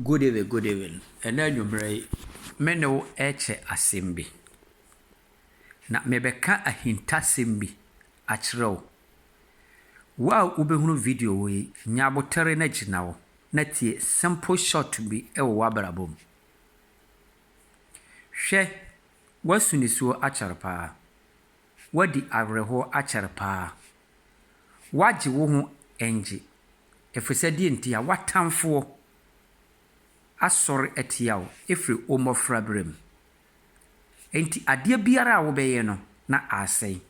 Good evening, good evening. Ɛnɛ anwummerɛ yi, me ne wo rekyɛ asɛm bi. Na mebɛka ahintasɛm bi akyerɛ wo. Wo a wobɛhunu video yi, nya abotare na gyina hɔ na tie simple short bi wɔ w'abrabɔ mu. Hwɛ, woasu nisuo akyɛre paa. Woadi awerɛhoɔ akyɛre paa. Woagye wo ho ngye. Ɛfiri sɛ deɛ nti a w'atamfoɔ asɔre atia wo ɛfiri wo mmɔfraberɛ mu. Enti adeɛ biara a wobɛyɛ no na asɛe.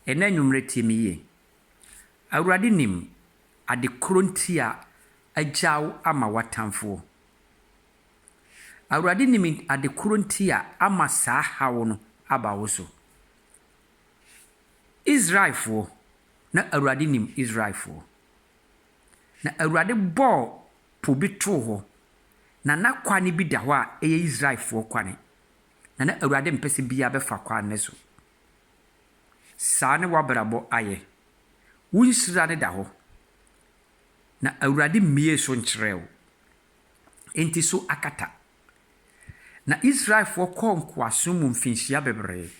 Ɛnɛ anwummerɛ, tie me yie. Awurade nim ade koro nti a agya wo ama w'atamfoɔ. Awurade nim ade koro nti a ama saa haw no aba wo so. Israelfoɔ, na Awurade nim Israelfoɔ. Na Awurade bɔɔ po bi too hɔ, na n'akwan bi da hɔ a ɛyɛ Israelfoɔ kwane. Na na Awurade mpɛ sɛ biara bɛfa kwan no so. Saa ne w'abrabɔ ayɛ. Wo nhyira no da hɔ. Na Awurade mmie so nkyerɛ wo. Enti so akata. Na Israelfoɔ kɔɔ nkoasom mu mfinhyia bebree.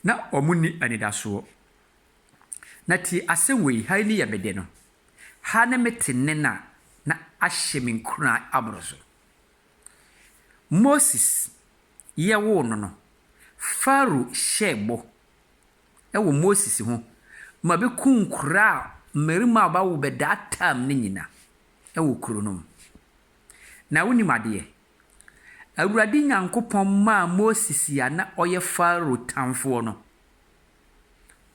Na wɔn nni anidasoɔ. Na tie asɛm wei, ha yi ne yɛ me de no. Ha ne mete nne no a na ahyɛ me nkuran aboro so. Moses yɛwoo no, Pharaoh hyɛɛ bɔ wɔ Moses ho ma bɛkum nkoraa a mmarima a wɔawo bɛdaa tam no nyinaa wɔ kuro no mu. Na wonim adeɛ? Awurade Nyankopɔn maa Moses a na ɔyɛ Pharaoh tamfoɔ no,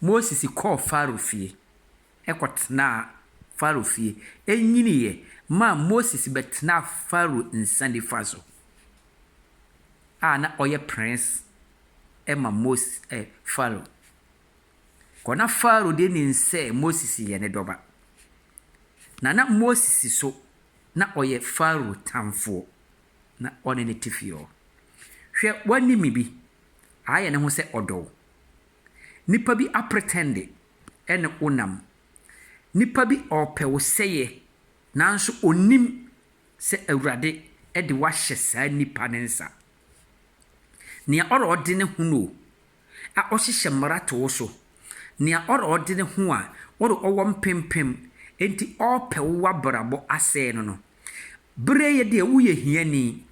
Moses kɔɔ Pharaoh fie kɔtenaa Pharaoh fie. Ɛnyiniiɛ maa Moses bɛtenaa Pharaoh nsa nifa so a na ɔyɛ prince ma Moses Pharaoh. Kɔ na Pharaoh de nim sɛ Moses yɛ ne dɔba. Na na Moses so na ɔyɛ Pharaoh tamfoɔ na ɔne ne te fie hɔ. Hwɛ, w'anim bi ayɛ ne ho sɛ ɔdɔ wo. Nipa bi apretend ɛne wo nam. Nipa bi ɔrepɛ wo sɛeɛ nanso onim sɛ Awurade de wo ahyɛ saa nipa ne nsa. Nea ɔrɔ ɔde ne ho no a ɔhyehyɛ mmara to wo so. Nea ɔrɔ ɔde ne ho a ɔrɔ ɔwɔ mpempem enti ɔrepɛ wo abrabɔ asɛe no. Berɛ yɛ deɛ woyɛ hiani.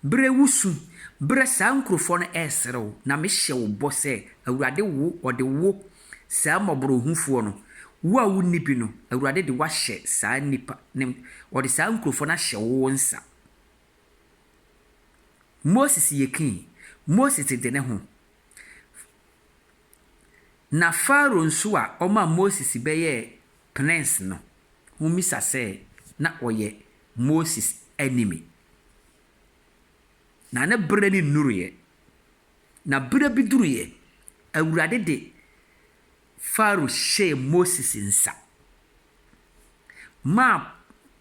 Berɛ wusu. Berɛ saa nkurɔfoɔ no ɛresere wo na mehyɛ wo bɔ sɛ Awurade wo ɔde wo saa mmɔborɔhufoɔ no, wo a wonni bi no, Awurade de wahyɛ saa nipa ne ɔde saa nkurɔfoɔ no ahyɛ wo nsa. Moses yɛ king. Moses de ne ho. Na Pharaoh nso a ɔmaa Moses bɛyɛɛ prince no, homisa sɛ na ɔyɛ Moses enemy. Na ne berɛ ne nnuruiɛ. Na berɛ bi duruiɛ, Awurade de Pharaoh hyɛɛ Moses nsa. Maa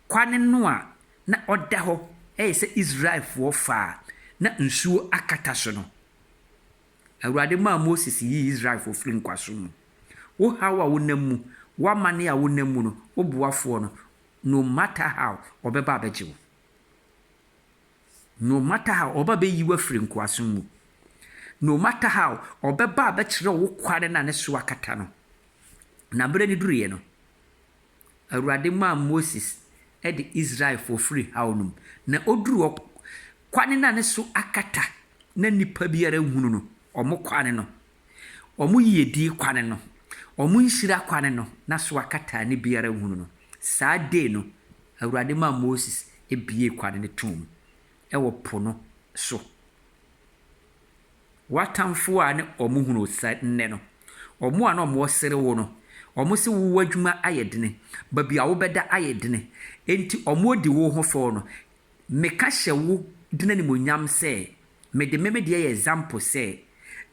kwane no a na ɔda hɔ ɛyɛ sɛ Israelfoɔ fa na nsuo akata so no. Awurade maa Moses yii Israelfoɔ firi nkoasom mu. Wo haw a wonam mu, w'amane a wonam mu no, wo boafoɔ no, no matter how, ɔbɛba abɛgye wo. No matter how, ɔba bɛyi wo afiri nkoasom mu. No matter how, ɔbɛba abɛkyerɛ wo kwane na ne so akata no. Na berɛ no duruiɛ no, Awurade maa Moses de Israelfoɔ firi haw no mu. Na ɔduru hɔ, kwane na ne so akata na nipa biara nhunu no, ɔmo kwane no, ɔmo yiedie kwane no, ɔmo nhyira kwane no, na so akata ne biara nhunu no. Saa day no, Awurade maa Moses ebie kwane no too mu ɛwɔ po no so. W'atamfoɔ a ne ɔmo hunu sa nnɛ no, ɔmo a na ɔmo sere wo no, ɔmo sɛ wo adwuma ayɛ dene, baabi a wobɛda ayɛ dene, enti ɔmo di wo ho fɔw no, meka hyɛ wo dene animuonyam sɛ, mede meme deɛ yɛ example sɛ,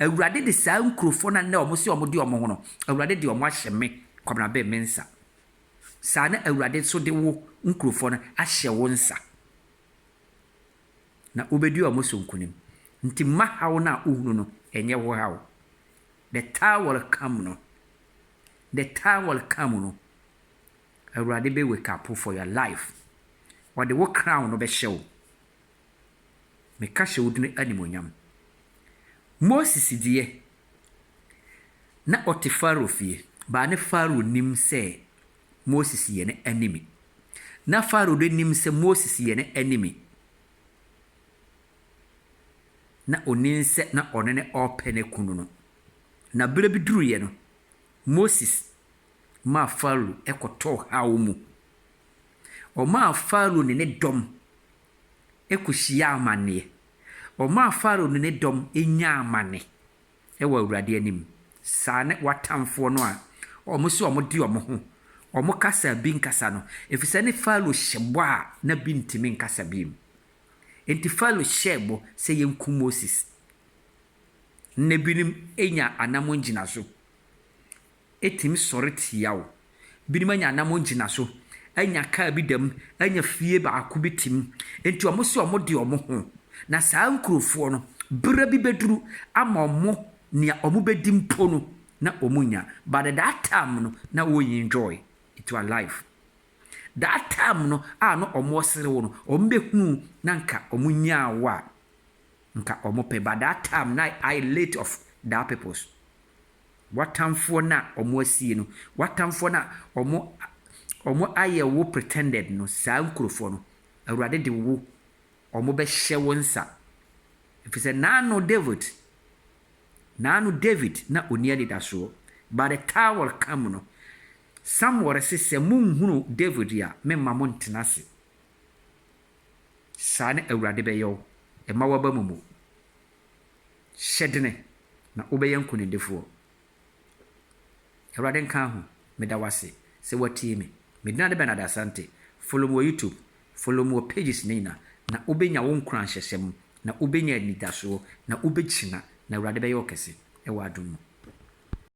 Awurade de saa nkurɔfoɔ no a nnɛ ɔmo sɛ ɔmo de ɔmo ho no, Awurade de ɔmo ahyɛ me, Kwabena Bɛn, me nsa. Saa na Awurade nso de wo nkurɔfoɔ no ahyɛ wo nsa. Na wobɛdi ɔmo so nkonim. Nti mma haw no a wohunu no, ɛnyɛ wo haw. The time will come no. The time will come no. Awurade bɛ wake up for your life. Ɔde wo crown no bɛhyɛ wo. Meka hyɛ wo dini animuonyam. Moses deɛ, na ɔte Pharaoh fie. Baa ne Pharaoh nim sɛ Moses yɛ ne enemy. Na Pharaoh de nim sɛ Moses yɛ ne enemy. Na onim sɛ na ɔne ne ɔrepɛ ne kunu no. Na berɛ bi duruiɛ no, Moses maa Pharaoh kɔtɔɔ haw mu. Ɔmaa Pharaoh ne ne dɔm kɔhyia amanneɛ. Ɔmaa Pharaoh ne ne dɔm nyaa amane wɔ Awurade anim. Saa ne w'atamfoɔ no a wɔn sɛ wɔde wɔn ho, wɔn kasa bi nkasa no, ɛfiri sɛ ne Pharaoh hyɛ bɔ a na bi ntumi nkasa bio. Enti Pharaoh hyɛɛ bɔ sɛ yɛnku Moses. Na binom nya anammɔn gyina so. Ɛtumi sɔre tia wo. Binom anya anammɔn gyina so, anya kaa bi da mu, anya fie baako bi te mu. Enti wɔn sɛ wɔde wɔn ho. Na saa nkurɔfoɔ no, berɛ bi bɛduru ama wɔn nea wɔbɛdi mpo no, na wɔn nya. But at that time no, na wɔn enjoy it your life. That time no a na wɔn sere wo no, wɔn bɛhunu na nka wɔn nyaa wo a, nka wɔn pɛ. But that time na I late of that peoples. W'atamfoɔ no a wɔn asie no, w'atamfoɔ no a wɔn ayɛ wo pretended no, saa nkurɔfoɔ no, Awurade de wo, wɔn bɛhyɛ wo nsa. Ɛfiri sɛ naano David na ɔni anidasoɔ. But the time will come no, Samuel sɛ sɛ monhunu David a, memma mo ntena ase. Saa ne Awurade bɛyɛ wo. Ɛma waba mu mu. Hyɛ dene na wobɛyɛ nkonimdifoɔ. Awurade nka ho. Meda wo ase sɛ woatie me. Medina de Bernard Asante. Follow me wɔ YouTube. Follow me wɔ pages ne nyinaa. Na wobɛnya wo nkuranhyɛsɛm. Na wobɛnya anidasoɔ. Na wobɛgyina. Na Awurade bɛyɛ wo kɛse ɛwɔ adom mu.